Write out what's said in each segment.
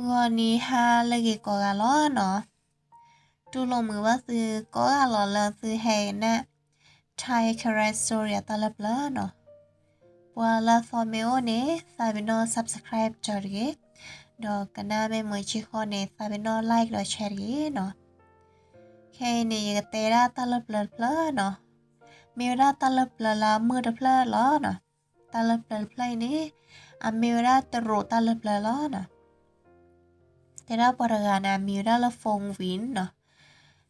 ဂီၤနံၤဟါလၢအဂ့ၤကိးဂၤလီၤနီၤ. တူၢ်လိာ်မုာ်ဘၣ်သုကိးဂၤလီၤလၢသုဟဲနၢ် Thai Karen Story အတၢ်လၢပျၢၤနီၤ. ပှၤလၢအသီမ့ၢ်အိၣ်န့ၣ် သးပ့ၤနီၣ် subscribe ကၠီတဂ့ၤ, ဒီးကနၣ်မ့ၢ်မုာ်ဆ့ၣ်ဃီန့ၣ် သးပ့ၤနီၣ် like ဒီး share တဂ့ၤနီၤ. ခဲအံၤန့ၣ် ယကတဲဒၣ်တၢ်လၢပျၢၤတဖျၢၣ်နီၤ. မ့ၢ်ဝဲဒၣ်တၢ်လၢပျၢၤလၢအမုာ်တဖျၢၣ်လီၤနီၤ. တၢ်လၢပျၢၤတဖျၢၣ်အံၤန့ၣ် အမ့ၢ်ဝဲဒၣ်တရူးတၢ်လၢပျၢၤလီၤနီၤ. တဲဒၣ်ပှၤတဂၤန့ၣ် အမံၤဝဲဒၣ်လၢ Phong Win နီၤ.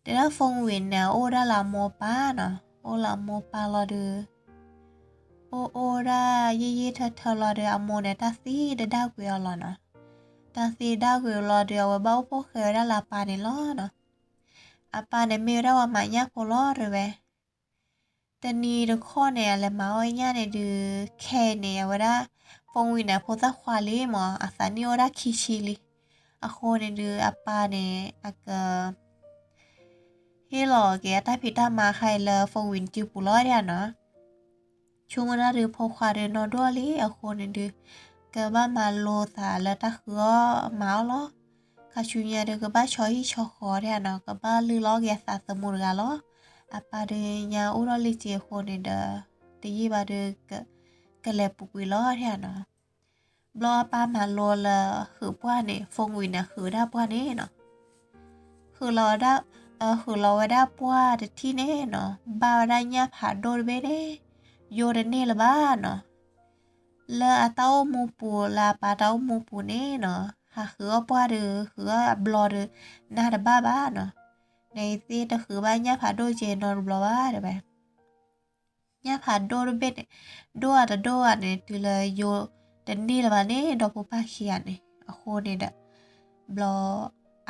တဲဒၣ် Phong Win န့ၣ် အိၣ်ဒၣ်လၢအမိၢ်ပၢ်နီၤ, အိၣ်လၢအမိၢ်ပၢ်လီၤဒီး အိၣ်အိၣ်ဒၣ်ယံာ်ယံာ်ထၢထၢလီၤဒီး အမိၢ်န့ၣ် တၢ်သံတဒၣ်ကွံာ်အီၤလီၤနီၤ. တၢ်သံတဒၣ်ကွံာ်အီၤလီၤဒီး အဝဲဘၣ်အိၣ်ဖှိၣ်ဃဲဝဲဒၣ်လၢအပၢ်န့ၣ်လီၤနီၤ. အပၢ်န့ၣ် မ့ၢ်ဝဲဒၣ်ပှၤမၤညၣ်ဖိလီၤတဲဝဲ. တနံၤတခီန့ၣ် အလဲၤမၤအီၣ်ညၣ်န့ၣ်ဒုး ခဲအံၤန့ၣ် အဝဲဒၣ် Phong Win န့ၣ် အဖိသၣ်ခွါလံမၢ်, အသးနံၣ်အိၣ်ဝဲဒၣ်ခံဆံလံ. အဃိန့ၣ်ဒုး အပၢ်န့ၣ် အက ဟ့ၣ်လီၤက့ၤအတၢ်ဖံးတၢ်မၤခါအံၤလၢ Phong Win စုပူၤလီၤဒၣ်နီၤ. ဆိကမိၣ်ဒၣ်ဒုး ဖိခွါဒုးနီၢ်ဒိၣ်လံအဃိန့ၣ်ဒုး ကဘၣ်မၤလိသးလၢတၢ်ဃုအီၣ်မၤအီၣ်လီၤ. ခါဆူညါဒုး ကဘၣ်ဆီဟံၣ်ဆီဃီဒၣ်နီၤ, ကဘၣ်လုၢ်လီၤက့ၤအသးသမူတဂၤလီၤ. အပၢ်ဒုးညါအိၣ်ထီၣ်လံက့ၤအဃိန့ၣ်ဒီး တယံာ်ဘၣ်ဒုး ကလဲၤပူၤကွံာ်လီၤဒၣ်နီၤ. ဘျီအပၢ်မၤလိလၢဟုးပှၢ်န့ၣ် Phong Win န့ၣ် ဟုးဒၣ်ပှၢ်န့ၣ်နီၤ. ဟုးလီၤဝဲဒၣ်, ဟုးလီၤဝဲဒၣ်ပှၢ်တထံၣ်န့ၣ်နီၤ, ဘၣ်ဝဲဒၣ်ညၣ်ဖးဒိၣ်တဘ့ၣ်န့ၣ် ယိတန့ၢ်လၢၤဘၣ်နီၤ. လၢအတၢ်အိၣ်မူပူၤ လၢအပၢ်တၢ်အိၣ်မူပူၤန့ၣ်နီၤ, ဟးဟုးအီၣ်ပှၢ်ဒီး ဟုးအီၣ်အဘျီဒီး နးတဘၣ်ဘၣ်နီၤ. နသ့ၣ်တဟုးဘၣ်ညၣ်ဖးဒိၣ်က့နီတဘျီဘၣ်တဲဝဲ. ညၣ်ဖးဒိၣ်တဘ့ၣ်န့ၣ် ဒိၣ်ဧါတဒိၣ်ဧါန့ၣ် တုၤလၢယိတန့ၢ်လၢၤဘၣ်န့ၣ် ဒီဖိပၢ်ခံဂၤန့ၣ် အဃိန့ၣ်ဒီး ဘျီ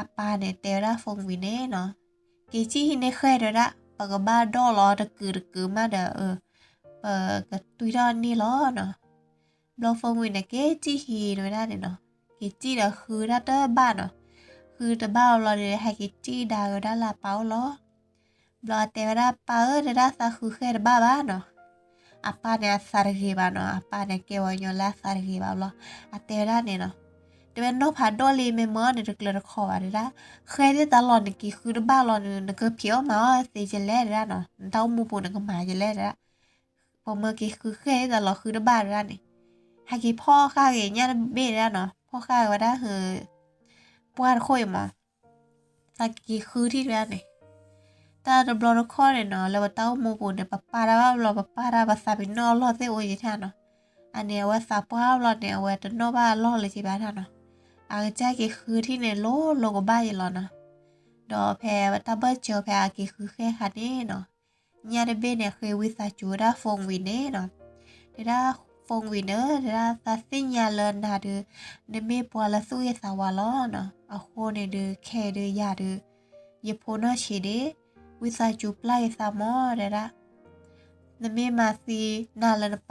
အပၢ်န့ၣ်တဲဝဲဒၣ် Phong Win န့ၣ်နီၤ, က့ၤစံၣ်ဟံးန့ၢ်ဃဲၢ်တဲဝဲဒၣ်, ပကဘၣ်ဒိၣ်လီၤတကုာ်တကုာ်မးဒီး ပကတွံၢ်ထီၣ်န့ၢ်လီၤနီၤ. ဘျီ Phong Win န့ၣ် က့ၤစံၣ်ဟံးန့ၢ်ဝဲဒၣ်န့ၣ်နီၤ, က့ၤစံၣ်ဒီးဃုတၢ်တဘၣ်နီၤ. ဃုတဘၣ်အဘျီဒီး ဟဲက့ၤစံၣ်ဒါက့ၤဝဲဒၣ်လၢအပၢ်အိၣ်လီၤ. ဘျီအတဲဝဲဒၣ် ပၢ်ဧၢ တဲဒၣ် သးဃုဃဲၢ်တဘၣ်ဘၣ်နီၤ. အပၢ်န့ၣ်အသးတဂ့ၤဘၣ်နီၤ, အပၢ်န့ၣ်ကဲပှၤကညီလၢအသးတဂ့ၤဘၣ်ဘျီ, အတဲဝဲဒၣ်န့ၣ်နီၤ, တဲဝဲနီၢ်ဖးဒိၣ်လံ မ့ၢ်မၢအီၣ်န့ၣ်တကျၢၤတခီဘၣ်တဲဒၣ်, ဃဲၢ်သ့ၣ်တၢ်လီၢ်န့ၣ် က့ၤဃုတဘၣ်လီၤန့ၣ် နကဖံးအီၣ်မၤအီၣ်သ့ကလဲၣ်တဲဒၣ်နီၤ, နတၢ်အိၣ်မူပူၤနကမၤကလဲၣ်တဲဒၣ်, ပမ့ၢ်က့ၤဃုဃဲၢ်သ့ၣ်တၢ်လီၢ်ဃုတဘၣ်တဲဒၣ်န့ၣ်, ဟဲက့ၤဖီၣ်ဃာ်က့ၤညၣ်တဘ့ၣ်တဲဒၣ်နီၤ, ဖီၣ်ဃာ်ဝဲဒၣ်ဟုး ပှၢ်တခိၣ်အံၤမး သးက့ၤဃုထံၣ်တဲဒၣ်န့ၣ်, တၢ်တဘျီတခီၣ်န့ၣ်နီၤ လၢပတၢ်အိၣ်မူပူၤန့ၣ် ပပၢ်တၢ်ဘၣ်ဘျီ ပပၢ်တၢ်ပသးပ့ၤနီၣ်အလီၢ်သ့ၣ်အိၣ်ယံၤထၣ်နီၤ, အန့ၣ် အဝဲသးပှၢ်ဘျီန့ၣ် အဝဲတနီၣ်ဘၣ်အလီၢ်လၢၤက့ၤဘၣ်ထၣ်နီၤ, အကစၢ်က့ၤဃုထံၣ်န့ၣ် လိၤလိၤကဘၣ်ယံၤလီၤနီၤ, ဒီးဖဲတၢ်ဘၢၣ်စၢၤဖဲအက့ၤဃုဃဲၢ်ခါန့ၣ်နီၤ ညၣ်တဘ့ၣ်န့ၣ် ဃ့ဝံသးစူၤဝဲဒၣ် Phong Win န့ၣ်နီၤ, တဲဒၣ် Phong Win န့ၣ် တဲဒၣ် သးသ့ၣ်ညါလၢနၤဒုး နမ့ၢ်ပှၤလၢသူၣ်ဂ့ၤသးဝါလီၤနီၤ, အဃိန့ၣ်ဒုး ခဲအံၤဒုးယၤဒုး ယဖိနီၢ်ဆံးဒ့ၣ်, ဝံသးစူၤပျၢ်က့ၤသးမၢ်တဲဒၣ်, နမ့ၢ်မၤသံ နၤလၢနပၢ်မ့ၢ်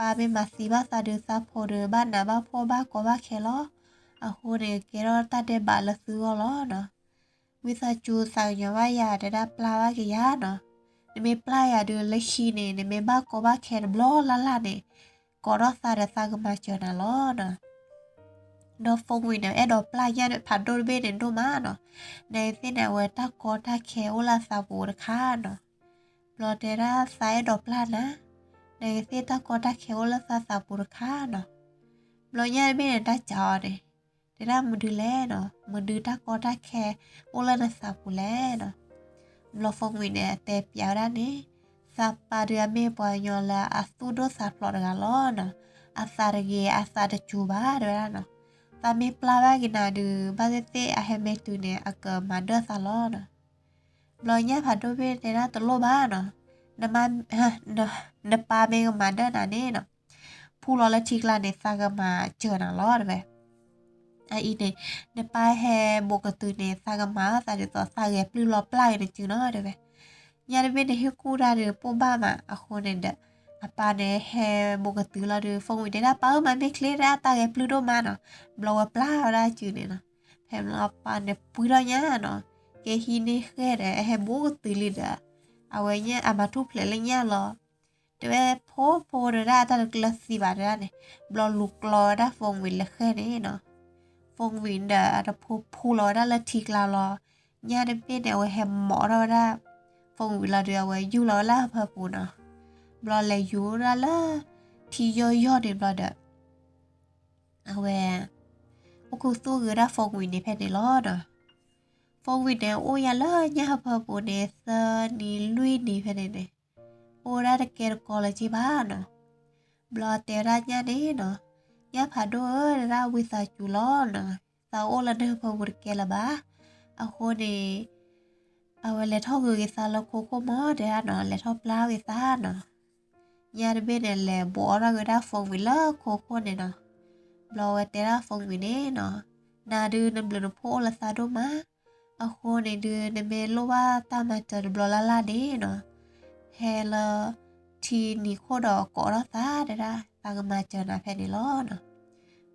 မၤသံဘၣ်သးဒုး သးဖိဒုး ဘၣ်နးဘၣ်ဖှီၣ်ဘၣ်ကီဘၣ်ခဲလီၤ, အဃိန့ၣ် ကဲထီၣ်တၢ်ဒဲးဘးလၢသုဂီၢ်လီၤနီၤ ဝံသးစူၤသးကညီၤဘၣ်ယၤ တဲဒၣ်ပျၢ်ဘၣ်က့ၤယၤနီၤ, နမ့ၢ်ပျၢ်ယၤဒုးလၢခံန့ၣ် နမ့ၢ်ဘၣ်ကီဘၣ်ခဲတဘျီလၢ်လၢ်န့ၣ် ကိးထီၣ်သးဒီးသးကမၤစၢၤနၤလီၤနီၤ, ဒီး Phong Win န့ၣ် အဲၣ်ဒိးပျၢ်ညၣ်ဖးဒိၣ်တဘ့ၣ်န့ၣ်ဒိၣ်မးနီၤ, နသ့ၣ်န့ၣ် အဝဲတၢ်ကီတၢ်ခဲအိၣ်လၢအသးပူၤတခါနီၤ, ဘျီတဲဒၣ်သးအဲၣ်ဒိးပျၢ်နၤ, နသ့ၣ်တၢ်ကီတၢ်ခဲအိၣ်လၢသးသးပူၤတခါနီၤ, ဘျီညၣ်တဘ့ၣ်န့ၣ် တၢ်စံးအီၤန့ၣ် တဲဒၣ်မနုၤလဲၣ်နီၤ, မနုၤတၢ်ကီတၢ်ခဲအိၣ်လၢနသးပူၤလဲၣ်နီၤ, ဘျီ Phong Win န့ၣ် အတဲပျးဝဲဒၣ်န့ၣ်, သးပၢ်ဒုးအမ့ၢ်ပှၤကညီလၢအသူၣ်ဒိၣ်သးဖျိးတဂၤလီၤနီၤ, အသးတဂ့ၤ အသးတစူၤဘၣ်တဲဝဲဒၣ်နီၤ, သးမ့ၢ်ပျၢ်ဘၣ်က့ၤနၤဒုး ဘၣ်သ့ၣ်သ့ၣ်အဟဲမဲာ်တုၤန့ၣ် အကမၤဒၢၣ်သးလီၤနီၤ, ဘျီညၣ်ဖးဒိၣ်တဘ့ၣ်န့ၣ်တဲဒၣ်တလိၣ်ဘၣ်နီၤ, နမါ နပၢ်မ့ၢ်ကမၤဒၢၣ်နၤန့ၣ်နီၤ, ဖူလီၤလၢထံကျါန့ၣ် သးကမၤစၢၤနၤလီၤတဲဝဲ, အအံၤန့ၣ် နပၢ်ဟဲဘူးကတုၤန့ၣ် သးကမၤအီၣ်သးဒ်သိးသးဂဲၤပျုၢ်လီၤပျၢ်က့ၤနစုနီၤတဲဝဲ, ညၣ်တဘ့ၣ်န့ၣ်ဟ့ၣ်ကူၣ်တၢ်ဒီးပိၢ်ဘၣ်မး အဃိန့ၣ်ဒီး အပၢ်န့ၣ်ဟဲဘူးကတုၤလီၤဒီး Phong Win တဲဒၣ် ပၢ်ဧၢ မၤမ့ၢ်ချ့ဒၣ် တၢ်ဂဲၤပျုၢ်ဒိၣ်မးနီၤ, ဘျီဝဲပျၢ်ဝဲဒၣ်စုန့ၣ်နီၤ, ဖဲမ့ၢ်အပၢ်န့ၣ်ပှံထီၣ်ညါနီၤ, ကဟံးန့ၢ်ဃဲၢ်ဒီး အဟဲဘူးကတုၤလံဒီး အဝဲညၣ်အမၤထူၣ်ဖျဲးလၢညၣ်လီၤ, တဲဝဲဖိဖိတဲဒၣ် တၢ်တကျၢၤသံဘၣ်တဲဒၣ်န့ၣ်, ဘျီလူၤကျီဝဲဒၣ် Phong Win လၢဃဲၢ်န့ၣ်နီၤ, Phong ဖိဝံၤဒီးအတဖိဖူလီၤဝဲဒၣ်လၢထံကျါလီၤ. ညၣ်တဘ့ၣ်န့ၣ် အဝဲဟဲမိးထီၣ်ဝဲဒၣ် ဖိဝံၤလီၤဒီး အဝဲယူၢ်လီၤဝဲလၢအဖၢပူၤနီၤ. ဘျီလဲၤယူၤဒၣ်လၢ ထံယီၢ်ယီၢ်န့ၣ်ဘျီဒီး အဝဲ အိၣ်ခူသူၣ်ဂ့ၤဝဲဒၣ်ဖိဝံၤန့ၣ်ဖဲန့ၣ်လီၤနီၤ. ဖိဝံၤန့ၣ် အိၣ်ယၤလၢညၣ်ဟၢဖၢပူၤန့ၣ် သၢနံၤလွံၢ်နံၤဖဲန့ၣ်န့ၣ် အိၣ်ဝဲဒၣ်တကဲတကီလၢၤက့ဘၣ်နီၤ. ဘျီတဲဝဲဒၣ်ညၣ်န့ၣ်နီၤ, ညၣ်ဖးဒိၣ်ဧၢ တဲဒၣ်ဝံသးစူၤလီၤနီၤ, သးအိၣ်လၢနဟၢဖၢပူၤတကဲလၢၤဘၣ်. အဃိန့ၣ် အဝဲလဲၤထီၣ်ဂုာ်က့ၤသးလၢခိခိၣ်မး တဲဒၣ်နီၤ, လဲၤထီၣ်ပျၢ်က့ၤသးနီၤ. ညၣ်တဘ့ၣ်န့ၣ် လဲၤဘိးအီၣ်ထီၣ်က့ၤဝဲဒၣ်ဖိဝံၤလၢခိခိၣ်န့ၣ်နီၤ. ဘျီဝဲတဲဒၣ်ဖိဝံၤန့ၣ်နီၤ, နၤဒုးနဘျုးနဖှိၣ်အိၣ်လၢသးဒိၣ်မး, အဃိန့ၣ်ဒုး နမ့ၢ်လိၣ်ဘၣ်တၢ်မၤစၢၤတဘျီလၢ်လၢ်န့ၣ်နီၤ, ဟဲလၢ ထံနံၤခိၣ်ဒီးကိးထီၣ်သး တဲဒၣ် သးကမၤစၢၤနၤဖဲန့ၣ်လီၤနီၤ.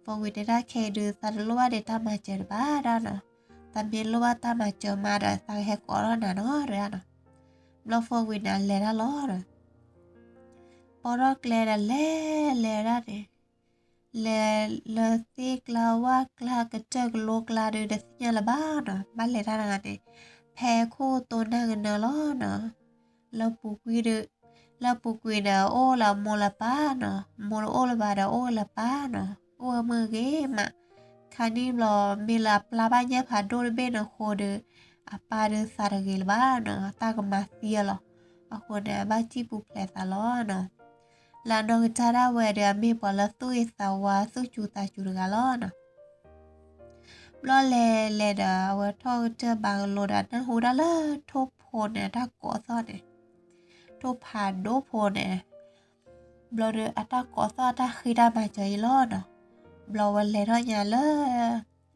ဖိဝံၤတဲဒၣ်ခဲအံၤဒုး သးတလိၣ်ဘၣ်ဒံးတၢ်မၤစၢၤတဘၣ်ဒၣ်နီၤ, သးမ့ၢ်လိၣ်ဘၣ်တၢ်မၤစၢၤမးဒီး သးကဟဲကိးထီၣ်နၤနီၤ တဲဒၣ်နီၤ. ဘျီဖိဝံၤန့ၣ် အလဲၤဒၣ်လီၤဒီး ပိာ်ထီၣ်ကျဲဒီးလဲၤလဲၤဒၣ်န့ၣ်, လဲၤလၢသ့ၣ်ကျါဝၣ်ကျါကတၢၢ်ကလိကျါဒီး တသ့ၣ်ညါလၢၤဘၣ်နီၤ, ဘၣ်လဲၤတၢ်တဂၤန့ၣ် ဖဲခိၣ်တိၢ်နၢ်ကနၢလီၤနီၤ. လၢပူၤကွံာ်ဒီး, လၢပူၤကွံာ်ဒီး အိၣ်လၢအမိၢ်လၢပၢ်နီၤ, မိၢ်တအိၣ်လၢၤဘၣ်ဒီး အိၣ်လၢပၢ်နီၤ, အိၣ်ဝဲမုၢ်ဂ့ၤမး. ခါနံၣ်ဘျီ မ့ၢ်လၢအပျၢ်ဘၣ်ညၣ်ဖးဒိၣ်တဘ့ၣ်န့ၣ်အဃိဒီး အပၢ်ဒုးသးတဂ့ၤလၢၤဘၣ်နီၤ, တၢ်ကမၤသံအီၤလီၤ. အဃိန့ၣ် အဘၣ်စံၣ်ပူၤဖျဲးသးလီၤနီၤ. လၢအနီၢ်ကစၢ်ဒၣ်ဝဲဒီး အမ့ၢ်ပှၤလၢသူၣ်ဂ့ၤသးဝါသူၣ်စူၤသးစူၤတဂၤလီၤနီၤ. ဘျီလဲၤလဲၤဒီး အဝဲထီၣ်ကတၢၢ်ဘၣ်ကလိဒီး နၢ်ဟူဒၣ်လၢထိၣ်ဖိန့ၣ် အတၢ်ကိးသီၣ်န့ၣ်, ထိၣ်ဖးဒိၣ်ဖိန့ၣ် ဘျီဒီး အတၢ်ကိးသီၣ်အတၢ်ဃ့တၢ်မၤစၢၤအံၤလီၤနီၤ. ဘျီဝဲလဲၤထီၣ်ညါလၢ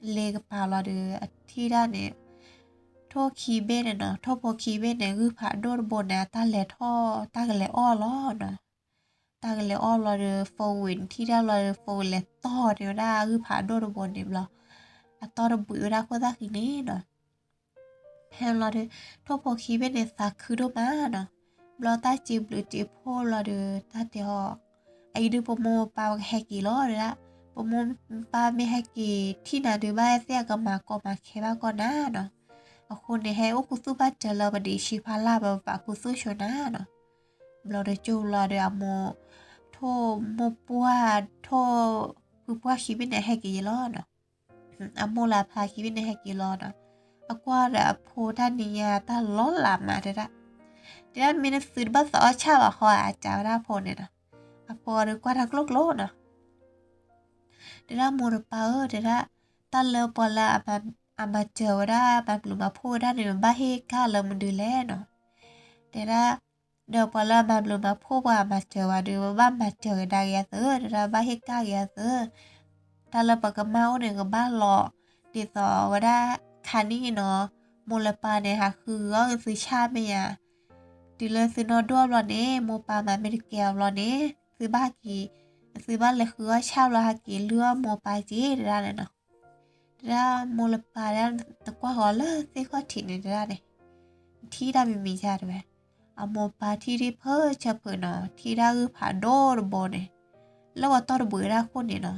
လ့ကပၤလီၤဒီး အထံၣ်ဒၣ်န့ၣ် ထိၣ်ခံဘ့ၣ်န့ၣ်နီၤ, ထိၣ်ဖိခံဘ့ၣ်န့ၣ် ဂုၢ်ဖးဒိၣ်တဘိန့ၣ် အတၢ်လဲၤထီၣ် တၢ်ကလဲၤအီၣ်လီၤနီၤ. တၢ်ကလဲၤအီၣ်လီၤဒီး ဖိဝံၤန့ၣ်ထံၣ်တၢ်လီၤဒီး ဖိဝံၤလဲၤတီၢ်န့ၢ်ဝဲဒၣ်ဂုၢ်ဖးဒိၣ်တဘိန့ၣ်ဘျီ, အတီၢ်တဘှံးဝဲဒၣ်ခိၣ်သၣ်ဃံန့ၣ်နီၤ. ဖဲလီၤဒီး ထိၣ်ဖိခံဘ့ၣ်န့ၣ် သးခုဒိၣ်မးနီၤ. ဘျီတၢ်စံးဘျုးစံးဖှိၣ်လီၤဒီး တၢ်တဲအီၤ, အအံၤဒုး ပမိၢ်ပပၢ်ဝဲကဟဲက့ၤလီၤ တဲဒၣ်, ပမိၢ်ပပၢ်မ့ၢ်ဟဲက့ၤ ထံၣ်နၤဒုး ဘၣ်သ့ၣ်အကမၤကီမၤခဲဘၣ်ကီနၤနီၤ. အဃိန့ၣ် ဟဲအိၣ်ခူသူၣ်ဘၣ်စၢၤလၢပဒံးဆံးဖးလၢ် ပပာ်ခူသူၣ်ဆိနၤနီၤ. ဘျီဒီးကၠိလီၤဒီး အမိၢ် ထိၣ်မိၢ်ပှၢ် ထိၣ်ဖုပှၢ်ခံဘ့ၣ်န့ၣ် ဟဲက့ၤယလီၤနီၤ. အမိၢ်လၢအဖါခံဘ့ၣ်န့ၣ် ဟဲက့ၤလီၤနီၤ. အကွၢ်ဒီးအဖိတၢ်နံၤညါ တၢ်လီၤလးမး တဲဒၣ်, တဲဒၣ် မ့ၢ်နသုတဘၣ်သးအီၣ်ဆၣ်ဘၣ်ဃီဧါ စံးဝဲဒၣ်အဖိန့ၣ်နီၤ. အဖိဒီးကွၢ်တၢ်ကျိၣ်ကျိၣ်နီၤ. တဲဒၣ် မိၢ်တပၢ်ဧၢ တဲဒၣ်, တၢ်လၢပှၤလၢအမၤစၢၤဝဲဒၣ် မၤဘျုးမၤဖှိၣ်ဝဲဒၣ်န့ၣ် ပဘၣ်ဟ့ၣ်ကၣ်လၢမနုၤလဲၣ်နီၤ. တဲဒၣ်, ဒီးပှၤလၢအမၤဘျုးမၤဖှိၣ်ပှၤ အမၤစၢၤဝဲဒီး ပဘၣ်မၤစၢၤကဒါက့ၤအသး, တဲဒၣ် ဘၣ်ဟ့ၣ်ကၣ်က့ၤအသး. တၢ်လၢပကမၢ်အိၣ်န့ၣ် ကဘၣ်လီၤ, ဒ်သိးဝဲဒၣ်ခါနံၣ်နီၤ, မိၢ်လၢပၢ်န့ၣ် ဟးဃုအီၣ်သုဆၣ်မ့ၢ်ဧါ. တုၤလၢသုနီၢ်ဒိၣ်ဘျီန့ၣ် မိၢ်ပၢ်မၤမ့ၢ်တကဲအီၤဘျီန့ၣ် သုဘၣ်က့ၤ, သုဘၣ်လဲၤဃုအီၣ်ဆၣ်ဘျီ ဟဲက့ၤလုၢ်အီၣ်မိၢ်ပၢ်က့ၤ တဲဒၣ်န့ၣ်နီၤ. တဲဒၣ် မိၢ်လၢပၢ်ဒၣ် နကွၢ်ဃီၤလၢသ့ၣ်ခီၣ်ထံးန့ၣ် တဲဒၣ်န့ၣ်, နထံၣ်တၢ်မံၤမံၤယါတဲဝဲ. အမိၢ်ပၢ်ထံၣ်ဒ်ဖၢဆၢဖုးနီၤ, ထံၣ်ဒၣ်ဂုၢ်ဖးဒိၣ်တဘိန့ၣ်, လၢပှၤတီၢ်တဘှံးဝဲဒၣ်ခိၣ်န့ၣ်နီၤ. ဘျီတဲ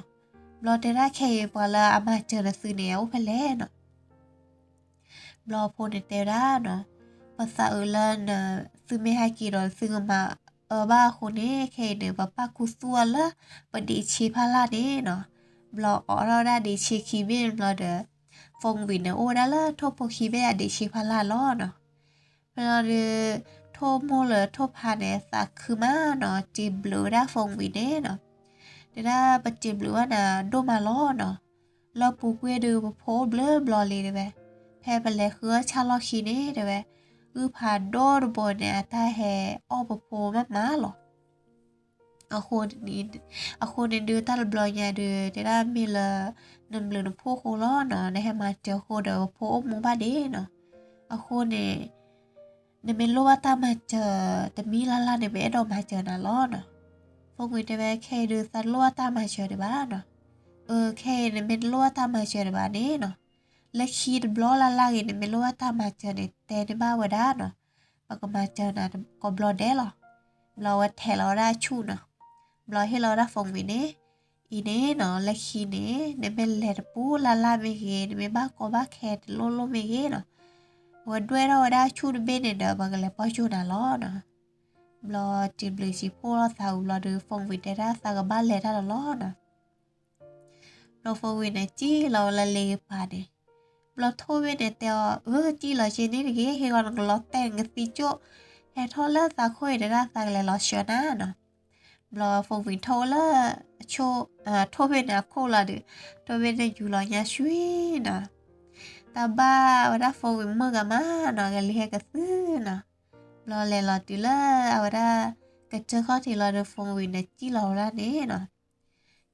ဒၣ် ခဲအံၤပှၤလၢအမၤစၢၤနသုန့ၣ် အိၣ်ဖဲလဲၣ်နီၤ. ဘျီဖိန့ၣ်တဲဝဲဒၣ်နီၤ, ပသးအုးလၢနသုမ့ၢ်ဟဲက့ၤဒီး သုကမၤအၢဘၣ်အဃိန့ၣ် ခဲအံၤန့ၣ် ပပာ်ခူသူၣ်အီၤလၢ ပဒံးဆံးဖးလၢ်န့ၣ်နီၤ. ဘျီအိးထီၣ်ဝဲဒၣ်ဒံးဆံးခံဘ့ၣ်န့ၣ်ဘျီဒီး ဖိဝံၤန့ၣ် အိၣ်ဝဲဒၣ်လၢထိၣ်ဖိခံဘ့ၣ်အဒံးဆံးဖးလၢ်လီၤနီၤ. ဖဲလီၤဒီး ထိၣ်မိၢ်လၢထိၣ်ဖါန့ၣ် သးခုမးနီၤ, စံးဘျုးဝဲဒၣ်ဖိဝံၤန့ၣ်နီၤ. တဲဒၣ် ပစံးဘျုးဘၣ်နၤဒိၣ်မးလီၤနီၤ. လၢပူၤကွံာ်ဒုး ပဖိအိၣ်ဘျုးဘျီလံတဲဝဲ. ဖဲပလဲၤဃုအီၣ်ဆၣ်လီၢ်ခံန့ၣ်တဲဝဲ, ဂုၢ်ဖးဒိၣ်တဘိန့ၣ် အတၢ်ဟဲအီၣ်ပဖိမးမးလီၤ. အဃိန့ၣ်ဒုး တၢ်တဘျီညါဒုး တဲဒၣ်မ့ၢ်လၢ နဘျုးနဖှိၣ်ဃိလီၤနီၤ, နဟဲမၤစၢၤဃိဒီး ပဖိအိၣ်မူဘၣ်ဒ့နီၤ. အဃိန့ၣ် နမ့ၢ်လိၣ်ဘၣ်တၢ်မၤစၢၤ တမံၤလၢ်လၢ်န့ၣ် ပအဲၣ်ဒိးမၤစၢၤနၤလီၤနီၤ. ဖိဝံၤတဲဝဲ ခဲအံၤဒုး သးတလိၣ်ဘၣ်တၢ်မၤစၢၤဒံးဘၣ်နီၤ. အၢ ခဲအံၤနမ့ၢ်တလိၣ်ဘၣ်တၢ်မၤစၢၤဒံးဘၣ်န့ၣ်နီၤ, လၢခံတဘျီလၢ်လၢ်ဂ့ၤ နမ့ၢ်လိၣ်ဘၣ်တၢ်မၤစၢၤန့ၣ် တဲန့ၢ်ဘၣ်ဝဲဒၣ်နီၤ. ပကမၤစၢၤနၤကိးဘျီဒဲးလီၤ. ဘျီဝဲထဲးလီၤဝဲဒၣ်ဆူၣ်နီၤ. ဘျီဟ့ၣ်လီၤဝဲဒၣ်ဖိဝံၤန့ၣ် အံၤန့ၣ်နီၤ လၢခံန့ၣ် နမ့ၢ်လဲၤတပူၤလၢ်လၢ်မ့ၢ်ဂ့ၤ နမ့ၢ်ဘၣ်ကီဘၣ်ခဲတလိၣ်လိၣ်မ့ၢ်ဂ့ၤနီၤ, အဝဲဒွဲၣ်ထီၣ်ဝဲဒၣ်ဆူၣ်တဘ့ၣ်န့ၣ်ဒီး ပှၤကလဲၤပိာ်ကၠိနၤလီၤနီၤ. ဘျီစံးဘျုးစံးဖှိၣ်လိာ်သးဝံၤဘျီဒီး ဖီဝံၤတဲဒၣ်သးကဘၣ်လဲၤတၢ်လီၤလီၤနီၤ. ဘျီဖီဝံၤန့ၣ် စံၣ်လီၤဝဲလၢလ့ကပၤန့ၣ်, ဘျီထိၣ်ဘ့ၣ်န့ၣ်တဲအီၤ အၢ စံၣ်လီၤက့ၤန့ၣ်တဂ့ၤ ဟ့ၣ်ဂီၤနကလီၤတဲာ်နကသံကၠိၣ်, ဟဲထီၣ်လၢသးခိၣ်အံၤတဒၣ်သးကလဲၤလီၤဆှၢနၤနီၤ. ဘျီဖီဝံၤထိၣ်လၢ ထိၣ်ဘ့ၣ်န့ၣ်အခိၣ်လီၤဒီး ထိၣ်ဘ့ၣ်န့ၣ်ယူၤလီၤညါဆှံနီၤ. တၢ်ဘၣ်ဝဲဒၣ်ဖီဝံၤမုာ်ဂၤမးနီၤ ကလံၤဟဲကသုၣ်နီၤ. ဘျီလဲၤလီၤတုၤလၢအဝဲဒၣ် ကစၢၢ်ခီၣ်ထံးလီၤဒီး ဖီဝံၤန့ၣ်စံၣ်လီၤဝဲဒၣ်န့ၣ်နီၤ. စံၣ်လီၤဝံၤလီၤ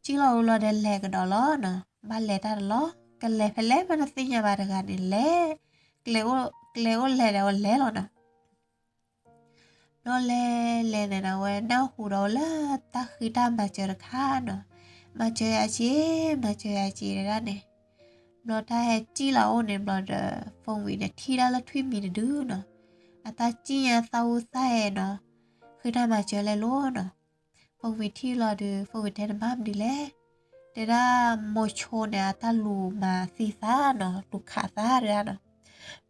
ဒီးလဲၤကဒီးလီၤနီၤ ဘၣ်လဲၤတၢ်တလီၤ ကလဲၤဖဲလဲၣ်ဖဲနသ့ၣ်ညါဘၣ်တဂၤန့ၣ်လဲၤ, ကျဲအိၣ်လဲၤဒီးဝဲလဲၤလီၤနီၤ. ဘျီလဲၤလဲၤန့ၣ်နီၤ ဝဲနၢ်ဟူဒီးဝဲလၢတၢ်ဃံတၢ်မၤစၢၤတခါနီၤ, မၤစၢၤယၤက့ၤ, မၤစၢၤယၤက့ၤတဒၣ်န့ၣ်. ဘျီတၢ်ဟဲစံၣ်လီၤအိၣ်န့ၣ်ဘျီဒီး ဖီဝံၤန့ၣ်ထံၣ်ဒၣ်လၢထွံၣ်မံၤတဒုနီၤ, အတၢ်စံၣ်ညါသၣ်အူသၣ်ဟဲနီၤ, ဃံတၢ်မၤစၢၤလဲၣ်လိၤနီၤ. ဖီဝံၤထံၣ်လီၤဒီး ဖီဝံၤတဲနမၤမနုၤလဲၣ်, တဲဒၣ်မိၤဆိန့ၣ် အတၢ်လူၤမၤသံသးနီၤ လူၤခးသးတဒၣ်နီၤ.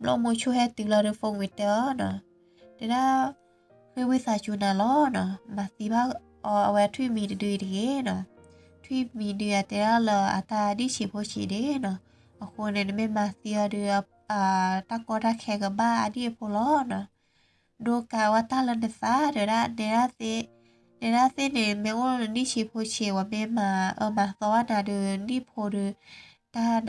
ဘျီမိၤဆိဟဲတုၤလီၤဒီး ဖီဝံၤတဲအီၤနီၤ, တဲဒၣ် ဃ့ဝံသးစူၤနၤလီၤနီၤ မၤသံဘၣ်အီၤအဝဲထွံၣ်မံၤတဒုအံၤတဂ့ၤနီၤ. ထွံၣ်မံၤဒုးအတဲဒၣ်လၢအတၢ်ဒံၣ်ဆံးဖိဆံးဒ့နီၤ, အဃိန့ၣ် နမ့ၢ်မၤသံအီၤဒီး တၢ်ကီတၢ်ခဲကဘၣ်အဒံၣ်အဖိလီၤနီၤ. ဒိကးဝဲတၢ်လၢနသးတဲဒၣ်, နဲဒၣ်သ့ၣ်, နဲဒၣ်သ့ၣ်န့ၣ် မ့ၢ်အိၣ်လၢနဒံၣ်ဆံးဖိဆံး ဝဲမ့ၢ်မၤအၢမၤသီဘၣ်နၤဒီး နဒံၣ်ဖိဒီး တၢ်နးတၢ်ဖှီၣ်ကဘၣ်က့ၤ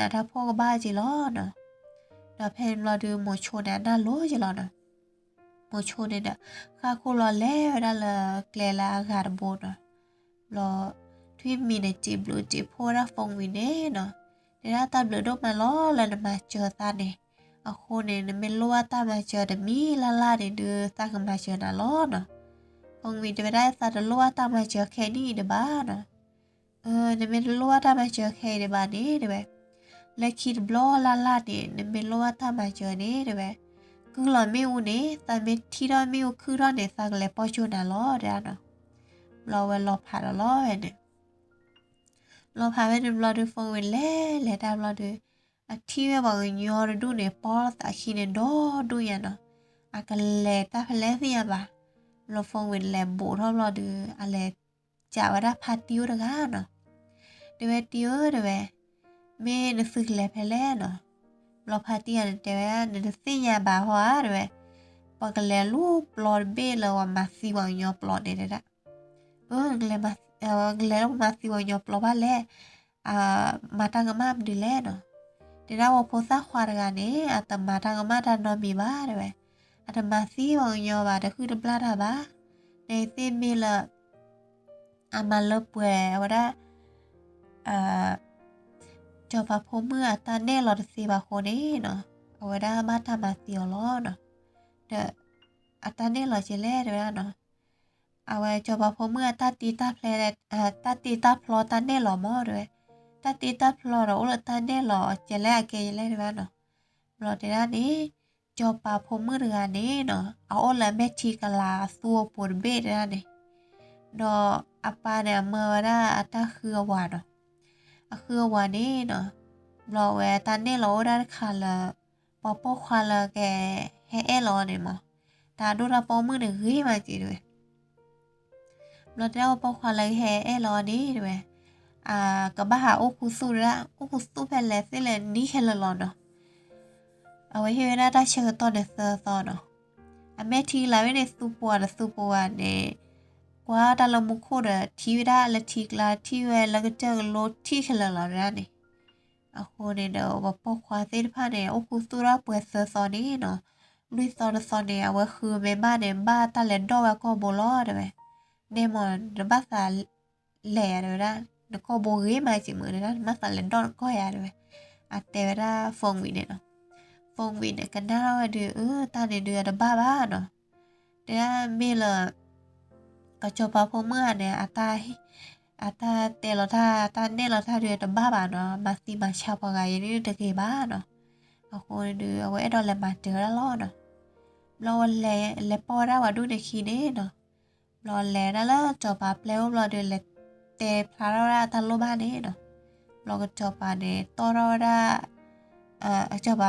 လီၤနီၤ. ဒီးဖဲန့ၣ်ဘျီဒီး မိၤဆိန့ၣ် အနၢ်လိၤက့ၤလီၤနီၤ. မိၤဆိန့ၣ်ဒီး ဃၣ်ခိၣ်လီၤလဲၤဝဲဒၣ်လၢကျဲလၢအဂၤတဘိနီၤ. ဘျီ ထွံၣ်မံၤန့ၣ် စံးဘျုးစံးဖှိၣ်ဝဲဒၣ်ဖီဝံၤန့ၣ်နီၤ, တဲဒၣ်တၢ်ဘျုးဒိၣ်မးလီၤလၢနမၤစၢၤသးန့ၣ်, အဃိန့ၣ် နမ့ၢ်လိၣ်ဘၣ်တၢ်မၤစၢၤတမံၤလၢ်လၢ်န့ၣ်ဒုး သးကမၤစၢၤနၤလီၤနီၤ. ဖီဝံၤတဲဝဲဒၣ် သးတလိၣ်ဘၣ်တၢ်မၤစၢၤခဲအံၤဒံးဘၣ်နီၤ. နမ့ၢ်တလိၣ်ဘၣ်တၢ်မၤစၢၤခဲအံၤဒံးဘၣ်န့ၣ် တဲဝဲ, လၢခံတဘျီလၢ်လၢ်န့ၣ် နမ့ၢ်လိၣ်ဘၣ်တၢ်မၤစၢၤန့ၣ် တဲဝဲ, ကုၢ်လီၤမ့ၣ်အူန့ၣ် သးမ့ၢ်ထံၣ်ထီၣ်မ့ၣ်အူခုၣ်ထီၣ်န့ၣ် သးကလဲၤပိာ်ကၠိနၤလီၤတဲဒၣ်နီၤ. ဘျီဝဲလီၤဖးဒီးလီၤဝဲန့ၣ် လီၤဖးဝဲန့ၣ်ဘျီဒီး ဖီဝံၤလဲၤလဲၤတၢ်ဘျီဒီး အထံၣ်ဝဲပှၤကညီတဒူၣ်န့ၣ် ပိာ်သးခံန့ၣ်ဒီဒူၣ်ညါနီၤ, အကလဲၤတၢ်ဖဲလဲၣ်သ့ၣ်ညါဘၣ်. ဘျီဖီဝံၤလဲၤဘူးထီၣ်ဘျီဒီး အလဲၤစးဝဲဒၣ်ဖါတံၢ်အိၣ်တဂၤနီၤ. တဲဝဲတံၢ်ဧၢ တဲဝဲ, မ့ၢ်နသုကလဲၤဖဲလဲၣ်နီၤ. ဘျီဖါတံၢ်ဂၤန့ၣ်တဲဝဲ နတသ့ၣ်ညါဘၣ်ဟီဧါ တဲဝဲ, ပှၤကလဲၤလူၤပျီတဘ့ၣ်လၢပှၤမၤသံပှၤကညီပျီန့ၣ်တဲဒၣ်. အၢ ကလဲၤလၢပှၤမၤသံပှၤကညီပျီဘၣ်လဲၣ်, မၤတၢ်ကမၣ်မနုၤလဲၣ်နီၤ. တဲဒၣ်ပှၤဖိသၣ်ခွါတဂၤန့ၣ် အတမၤတၢ်ကမၣ်တၢ်နီတမံၤဘၣ်တဲဝဲ, အတမၤသံပှၤကညီဘၣ် တဟုၣ်တဘျၣ်တၢ်ဘၣ်, နသ့ၣ်မ့ၢ်လၢ အမၤလၢပှဲၤဝဲဒၣ် စီၤပၤဖိမုၣ်အတၢ်နဲၣ်လီၤတသ့ဘၣ်အဃိန့ၣ်နီၤ, အဝဲဒၣ်ဘၣ်တၢ်မၤသံအီၤလီၤနီၤ. ဒီး အတၢ်နဲၣ်လီၤက့ၤလဲၣ်တဲဝဲဒၣ်နီၤ, အဝဲစီၤပၤဖိမုၣ်အတၢ်တ့တၢ်ဖျီ တၢ်တ့တၢ်ဖျီတၢ်နဲၣ်လီၤမးတဲဝဲ, တၢ်တ့တၢ်ဖျီဒီးအိၣ်လၢတၢ်နဲၣ်လီၤကဲလဲၣ်အကဲယလဲၣ်တဲဝဲဒၣ်နီၤ. ဘျီတဲဒၣ်န့ၣ် စီၤပၤဖိမုၣ်တဂၤန့ၣ်နီၤ အအိၣ်လၢအမဲာ်ထံကလၤအသူအပူၤတဘ့ၣ်တဲဒၣ်န့ၣ်, ဒီးအပၢ်န့ၣ် အမၢဝဲဒၣ်အတၢ်ဃုအဝၤနီၤ, အဃုအဝၤန့ၣ်နီၤ, ဘျီဝဲတၢ်နဲၣ်လီၤအိၣ်ဒၣ်တခါလၢ ပှၤပိာ်ခွါလၢကဟဲအဲၣ်လီၤအီၤန့ၣ်မး, တၢ်ဒိၣ်တၢ်ပိာ်မုၣ်န့ၣ်ဂ့ၤမးက့ၤတဲဝဲ ဘျီတဲဒၣ်ပှၤပိာ်ခွါလၢကဟဲအဲၣ်လီၤအီၤန့ၣ်တဲဝဲ, ကဘၣ်ဟးအိၣ်ခူသူၣ်တဲဒၣ်, အိၣ်ခူသူၣ်ဖဲလဲၣ်သ့ၣ်လဲၣ်နံၣ်ခဲလၢာ်လီၤနီၤ. အဝဲဟ့ၣ်ဝဲဒၣ်တၢ်ဆၢကတီၢ်န့ၣ်သၢသီနီၤ. အမဲာ်ထံကလၤဝဲန့ၣ် သူပှၤဒီးသူပှၤန့ၣ် ကွၢ်တၢ်လၢမူခိၣ်ဒီး ထံၣ်ဝဲဒၣ်လၢထံကျါ ထံၣ်ဝဲလၢကစၢၢ်ကလိ ထံၣ်ခဲလၢာ်လီၤတဲဒၣ်န့ၣ်. အဃိန့ၣ်ဒီး ပှၤပိာ်ခွါသ့ၣ်တဖၣ်န့ၣ် အိၣ်ခူသူၣ်ဒၣ်ပှဲၤသၢသီန့ၣ်နီၤ. လွံၢ်သီတသီန့ၣ် အဝဲဃုမဲာ်ဘၣ်န့ၣ် ဘၣ်တၢ်လဲၤဒိၣ်ဝဲကိာ်ဘိလီၤတဲဝဲ. နဲမး နတဘၣ်သးလဲၤဧါတဲဝဲဒၣ်, နကိာ်ဘိဂ့ၤမးစ့ၢ်မုၢ်တဲဒၣ်, နဘၣ်သးလဲၤဒိၣ်နကိာ်ဧါတဲဝဲ. အတဲဝဲဒၣ် ဖီဝံၤန့ၣ်နီၤ. ဖီဝံၤန့ၣ် ကနၣ်ထီၣ်ဝဲဒီး အၢ တၢ်န့ၣ်ဒုးအတဘၣ်ဘၣ်နီၤ. တဲဒၣ်မ့ၢ်လၢ ကစီၤပၤဖိမုၣ်ဧါန့ၣ် အတၢ်တဲလီၤတၢ် တၢ်နဲၣ်လီၤတၢ်ဒုးတဘၣ်ဘၣ်နီၤ, မၤသံမၤဆါပှၤဂၤအံၤန့ၣ်တဂ့ၤဘၣ်နီၤ. အဃိဒုး အဝဲအဲၣ်ဒိးလဲၤမၤစၢၤဝဲဒၣ်လီၤနီၤ. ဘျီဝဲလဲၤ လဲၤပိာ်ဝဲဒၣ်ပှၤဒူၣ်န့ၣ်ခံန့ၣ်နီၤ. ဘျီလဲၤဒၣ်လၢစီၤပၤပျဲၢ်အိၣ်ဘျီဒီး လဲၤ တဲဖျါထီၣ်ဝဲဒၣ်တၢ်လိၣ်ဘၣ်န့ၣ်နီၤ. ဘျီကစီၤပၤန့ၣ်တီၣ်ထီၣ်ဝဲဒၣ် ကစီၤပၤအ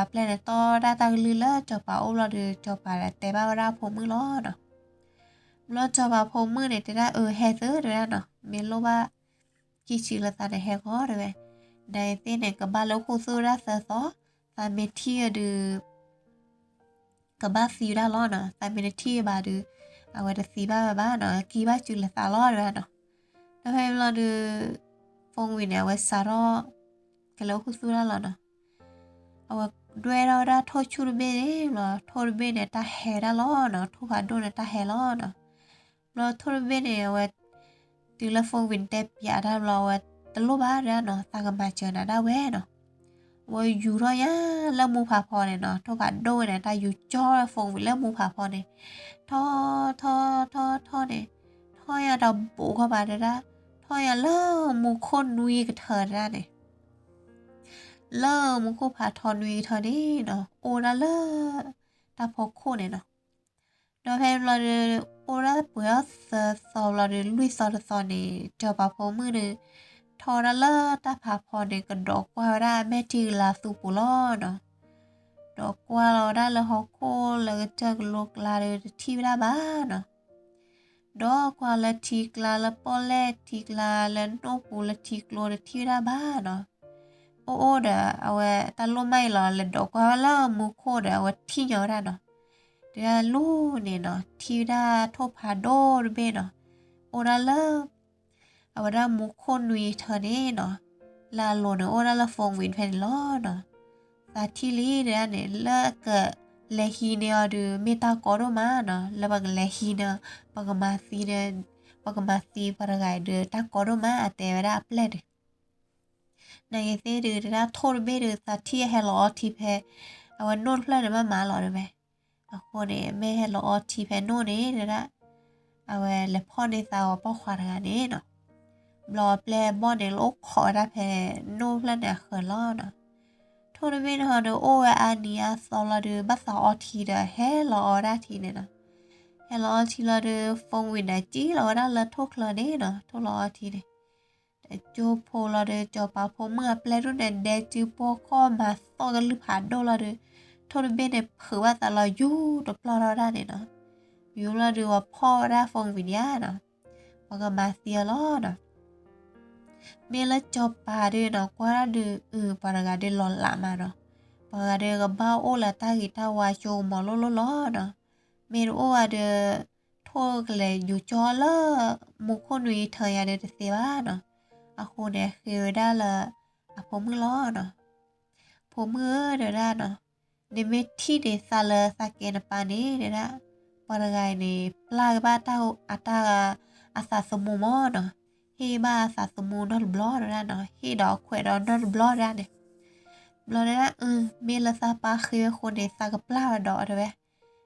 ပျဲၢ်န့ၣ် တီၣ်ဝဲဒၣ်တၢ်ကလုၢ်လၢကစီၤပၤအိၣ်ဘျီဒီး ကစီၤပၤဒီးတဲဘၣ်ဝဲဒၣ်အဖိမုၣ်လီၤနီၤ. ဘျီကစီၤပၤဖိမုၣ်န့ၣ် တဲဒၣ်အၢ ဟဲသုတဲဝဲဒၣ်နီၤ, မ့ၢ်လိၣ်ဘၣ် ခံဆံလၢသးန့ၣ် ဟဲဂီၤတဲဝဲ, နသ့ၣ်န့ၣ် ကဘၣ်လၢခိၣ်သူၣ်ဝဲဒၣ်သၢသီ, သးမ့ၢ်ထံၣ်ဝဲဒုး ကဘၣ်သံဝဲဒၣ်လီၤနီၤ, သးမ့ၢ်တထံၣ်ဘၣ်ဒုး အဝဲတသံဘၣ်ဝဲဘၣ်နီၤ, ကံဘၣ်စုလၢသးလီၤတဲဝဲနီၤ. ဒီးဖဲန့ၣ်ဘျီဒီး ဖိဝံၤန့ၣ် အဝဲစးထီၣ် ကလဲၤအိၣ်ခူသူၣ်ဒၣ်လီၤနီၤ. အဝဲဒွဲၣ်ထီၣ်ဝဲဒၣ်ထိၣ်ဆူၣ်တဘ့ၣ်န့ၣ်ဘျီ ထိၣ်တဘ့ၣ်န့ၣ် တၢ်ဟဲဒၣ်လီၤနီၤ, ထိၣ်ဖးဒိၣ်န့ၣ် တၢ်ဟဲလီၤနီၤ. ဘျီထိၣ်တဘ့ၣ်န့ၣ် အဝဲ တုၤလၢဖိဝံၤန့ၣ် တဲပၠးတၢ်ဘျီ အဝဲတလိၣ်ဘၣ်ဒၣ်နီၤ, သးကမၤစၢၤနၤဒၣ်ဝဲနီၤ. အဝဲယူၤထီၣ်ညါလၢမူဖးဖီန့ၣ်နီၤ, ထိၣ်ဖးဒိၣ်ဝဲန့ၣ် တၢ်ယူၤကၠီဖိဝံၤလၢမူဖးဖီန့ၣ်, ထီၣ်ထီၣ်ထီၣ်ထီၣ်န့ၣ်, ထီၣ်ညါတဘိးခီဘၣ်တဲဒၣ်, ထီၣ်ညါလၢမူခိၣ်နွံကထၢတဲဒၣ်န့ၣ်, လၢမူခိၣ်ဖးထီနွံကထၢန့ၣ်နီၤ, အိၣ်ဒၣ်လၢ တၢ်ဖီခိၣ်န့ၣ်နီၤ. ဒီးဖဲန့ၣ်ဘျီဒီး အိၣ်ဒၣ်ပှဲၤထီၣ်သၢသီဘျီဒီး လွံၢ်သီတသီန့ၣ် စီၤပၤဖိမုၣ်ဒီး ထီၣ်ဝဲဒၣ်လၢတၢ်ဖးဖီန့ၣ် ကဒီးကွၢ်ဝဲဒၣ်အမဲာ်ထံကလၤသူပူၤလီၤနီၤ. ဒီးကွၢ်လီၤဝဲဒၣ်လၢဟီၣ်ခိၣ်လၢကစၢၢ်ကလိကျါဒီး တထံၣ်ဝဲဒၣ်ဘၣ်နီၤ. ဒီးကွၢ်လၢထံကျါလၢပီၣ်လဲၣ် ထံကျါလၢနိၣ်ပူၤလၢထံကျိ တထံၣ်ဝဲဒၣ်ဘၣ်နီၤ. အိၣ်အိၣ်ဒီး အဝဲတၢ်လိၣ်မၢ်အံၤလီၤ လဲၤဒိးကွၢ်ဝဲလၢမူခိၣ်ဒီး အဝဲထံၣ်ညီဝဲဒၣ်နီၤ. တဂၤလူၤန့ၣ်နီၤ ထံၣ်ဝဲဒၣ်ထိၣ်ဖးဒိၣ်တဘ့ၣ်နီၤ, အိၣ်ဒၣ်လၢ အဝဲဒၣ်မူခိၣ်နွံထၢန့ၣ်နီၤ, လၢအလိၤန့ၣ် အိၣ်ဒၣ်လၢဖိဝံၤဖဲန့ၣ်လီၤနီၤ. သးထံၣ်လံတဲဒၣ်န့ၣ် လၢအကလဲၤဟံးန့ၢ်အီၤဒီး မ့ၢ်တၢ်ကီဒိၣ်မးနီၤ, လၢပကလဲၤဟံးန့ၢ် ပကမၤသံဒီး ပကမၤသံပှၤတဂၤအံၤဒီး တၢ်ကီဒိၣ်မး အတဲဝဲဒၣ်အပျဲၢ်န့ၣ်. နဂ့ၤသ့ၣ်ဒုး တဲဒၣ်ထိၣ်တဘ့ၣ်ဒီး သးထံၣ်အဟဲလီၤအီထံဖဲ အဝဲနိၣ်တဖျၢၣ်န့ၣ် ဘၣ်မးလီၤတဲဝဲ. အဃိန့ၣ် မ့ၢ်ဟဲလီၤအီထံဖဲနိၣ်န့ၣ်တဲဒၣ်, အဝဲလဲၤဖီၣ်န့ၢ်သးဝဲပိာ်ခွါတဂၤန့ၣ်နီၤ. ဘျီအပျဲၢ်ဘီၣ်န့ၣ် လၢအိၣ်ခိးဝဲဒၣ်ဖဲနိၣ်တဖျၢၣ်န့ၣ်အဃၢၤလီၤနီၤ. ထိၣ်တဘ့ၣ်န့ၣ်ဟီဒီး အိၣ်ဝဲအါနံၤအါသီလီၤဒီး ဘၣ်သးအီထံဒီး ဟဲလီၤအီဝဲဒၣ်ထံန့ၣ်နီၤ. ဟဲလီၤအီထံလီၤဒီး ဖိဝံၤန့ၣ် စံၣ်လီၤဝဲဒၣ်လၢထိၣ်ချၢန့ၣ်နီၤ, ထိၣ်လီၤအီထံန့ၣ် တကၠိဖိလီၤဒီး စီၤပၤဖိမုၣ်အပျဲၢ်ဒိၣ်န့ၣ် ဒဲစုပိာ်ခီၣ်မၤသီၣ်ကလုၢ်ဖးဒိၣ်လီၤဒီး ထိၣ်တဘ့ၣ်န့ၣ် ဖုးဘၣ်သးလီၤယူၤတပျီၢ်ထီၣ်ဒၣ်န့ၣ်နီၤ. ယူၤလီၤဒီး ပှၤဖီၣ်ဝဲဒၣ်ဖိဝံၤန့ၣ်ဧါနီၤ, ပှၤကမၤသံအီၤလီၤနီၤ. မ့ၢ်လၢစီၤပၤဒုးနီၤ ကွၢ်ဒၣ်ဒုး အု ပှၤတဂၤဒုးလီၤလးမးနီၤ, ပှၤဂၤဒုးကဘၣ်အိၣ်လၢတၢ်ဂ့ၤတၢ်ဝါ ကၠိကမီၤလိၣ်လိၣ်လီၤနီၤ. မ့ၢ်တအိၣ်ဘၣ်ဒီး ထိၣ်ကလဲၤယူၤကၠီလၢ မူခိၣ်နွံထၢယၤဒုးတသ့ဘၣ်နီၤ. အဃိန့ၣ် ဃ့ဝဲဒၣ်လၢ အဖိမုၣ်လီၤနီၤ. ဖိမုၣ်ဧၢ တဲဝဲဒၣ်နီၤ, နမ့ၢ်ထံၣ်န့ၣ်သးလၢသးကဲနပၢ်န့ၣ် တဲဒၣ်, ပှၤတဂၤအံၤန့ၣ် ပျၢ်ကဘၣ်တၢ် အတၢ် အသးသမူမးနီၤ, ဟ့ၣ်ဘၣ်အသးသမူနီတဘျီတဲဒၣ်နီၤ, ဟ့ၣ်ဒီးအခွဲးဒီးနီတဘျီတဲဒၣ်န့ၣ်. ဘျီတဲဒၣ် အၢ မ့ၢ်လၢသးပၢ်ဃ့ဝဲအဃိန့ၣ် သးကပျၢ်ဝဲဒီးတဲဝဲ, အံၤ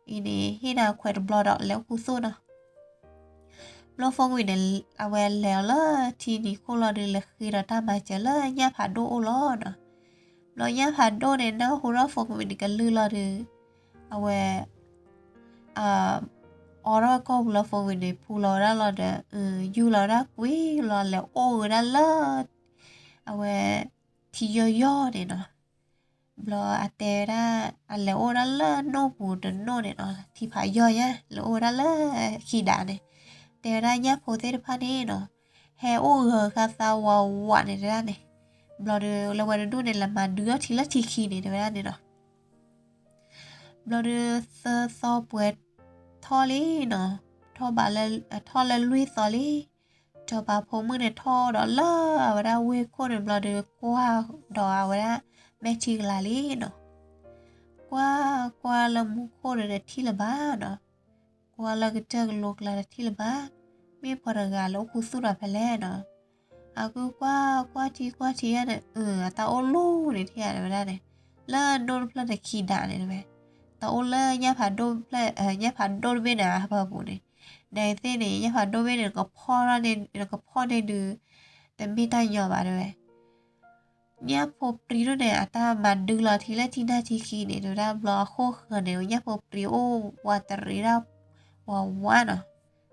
န့ၣ် ဟ့ၣ်နၤအခွဲးတဘျီဒီး လဲၤအိၣ်ခူသူၣ်နီၤ. ဘျီဖိဝံၤန့ၣ် အဝဲလဲၤအီၤလၢထံနံၤခိၣ်လီၤဒီး လဲၤဃ့ဒီးတၢ်မၤစၢၤလၢညၣ်ဖးဒိၣ်အိၣ်လီၤနီၤ. ဘျီညၣ်ဖးဒိၣ်န့ၣ် နၢ်ဟူထီၣ်ဖိဝံၤန့ၣ်ကလုၢ်လီၤဒီး အဝဲ အိးထီၣ်ကီၢ်ပူၤလီၤ ဖိဝံၤန့ၣ် ဖူလီၤဝဲဒၣ်လီၤဒီး ယူၤလီၤဝဲဒၣ်ကွံာ်လီၤ လဲၤအိၣ်ဝဲဒၣ်လၢ အဝဲ ထံယီၢ်ယီၢ်န့ၣ်နီၤ. ဘျီအတဲဝဲဒၣ် အလဲၤအိၣ်ဝဲဒၣ်လၢနိၣ်ပူၤတနိၣ်န့ၣ်နီၤ, ထံဖးယီၢ်ညါ လဲၤအိၣ်ဝဲဒၣ်လၢခံဒးန့ၣ်, တဲဝဲဒၣ်ညၣ်ဖိသ့ၣ်တဖၣ်န့ၣ်နီၤ, ဟဲအိၣ်ဂၢၤဃာ်သးဝးဝးန့ၣ်တဲဒၣ်န့ၣ်, ဘျီဒီးလၢဝဲတဒူၣ်န့ၣ် လဲၤမၤဒုးထီၣ်ထံလၢထံခံန့ၣ်တဲဝဲဒၣ်န့ၣ်နီၤ. ဘျီဒီးသၢသီပှဲၤထီၣ်လံနီၤ, ထီၣ်ဘးလၢ ထီၣ်လၢလွံၢ်သီလံ, စီၤပၤဖိမုၣ်န့ၣ်ထီၣ်ဒီးလၢအဝဲဒၣ်ဝ့ၢ်ခိၣ်န့ၣ်ဘျီဒီး ကွၢ်ဒီးအဝဲဒၣ် မဲာ်ထံကလၤလံနီၤ. ကွၢ်ကွၢ်လၢမူခိၣ်ဒီးတထံၣ်လၢၤဘၣ်နီၤ, ကွၢ်လၢကစၢၢ်ကလိကျါတထံၣ်လၢၤဘၣ်, မ့ၢ်ပှၤတဂၤလၢအိၣ်ခူသူၣ်ဒီးဖဲလဲၣ်နီၤ. အကုၢ်ကွၢ်ကွၢ်ထံကွၢ်ထံယါန့ၣ် အတၢ်အိၣ်လူၤန့ၣ်ထံၣ်ယါတဲဝဲဒၣ်န့ၣ်, လၢနိၣ်တဖျၢၣ်န့ၣ်ခံဒးန့ၣ်တဲဝဲ, တၢ်အိၣ်လၢညၣ်ဖးဒိၣ်ဖျၢၣ် ညၣ်ဖးဒိၣ်တဘ့ၣ်န့ၣ်အဖၢပူၤန့ၣ်, နသ့ၣ်န့ၣ် ညၣ်ဖးဒိၣ်ဘ့ၣ်န့ၣ် နကဖီၣ်န့ၢ်ဒုး တမ့ၢ်တၢ်ညီဘၣ်တဲဝဲ. ညၣ်ဖိပြံဒိၣ်န့ၣ် အတၢ်မၤဒုးလီၤထံလၢထံနၢ်ထံခံန့ၣ် တဲဝဲဒၣ်ဘျီအဃိၣ်ဃၢၤန့ၣ် ညၣ်ဖိပြံအိၣ်ဝးတရံးဒၣ်ဝးဝးနီၤ.